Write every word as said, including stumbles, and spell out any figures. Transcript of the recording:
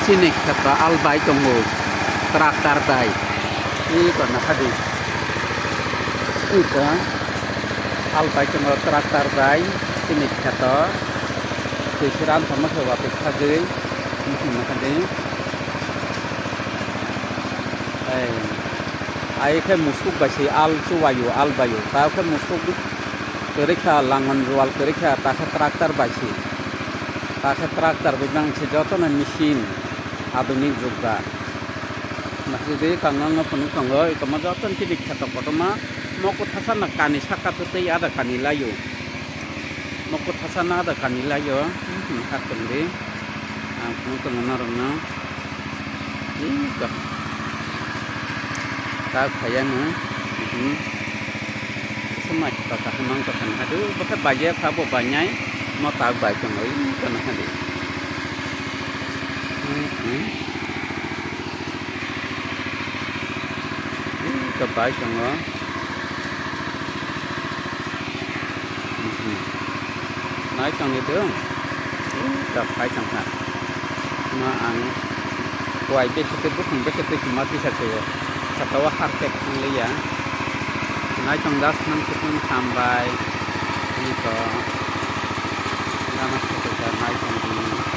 Chini kheto al bai tongo, tractor bai. Ui, to nakhadi. Ui, to al bai tongo, tractor bai. Chini kheto. Twi siran tongma khe watwi khajwi. Ui, to nakhadi. Ei, ai khe musuk bai se al chuwaio, al baio. Ta khe musuk kwrwi kha, langon rual kwrwi kha, ta khe tractor bai se. Ta khe tractor bai bang se jotono machine. Adhunik jug ba. Masjid kangang no phunuk tongo, ikomo joto ni chini kheto kotorma mokothacha no kani saka twi ada kani laio. Mokothacha no ada kani laio. Hmm, kha tongdi. Ang phunuk tongo norok no. Iko. Tak phaiya no. Hmm. Semai kota kaham ang kota nahadu, bokhe baje kha bo banai, mo tak bai tongo, ui kono hadi. Hmm, hmm. Ui ko bai tongo. Hmm, hmm. Nai tongni dong. Ui ko bai tongkha. Ma ang kuai besi tei bukhung besi tei chuma tisa se o. Saka o harkhe thang liya. Naitong das nang kutung sambai. Ani to. Lama kutung da naitong di.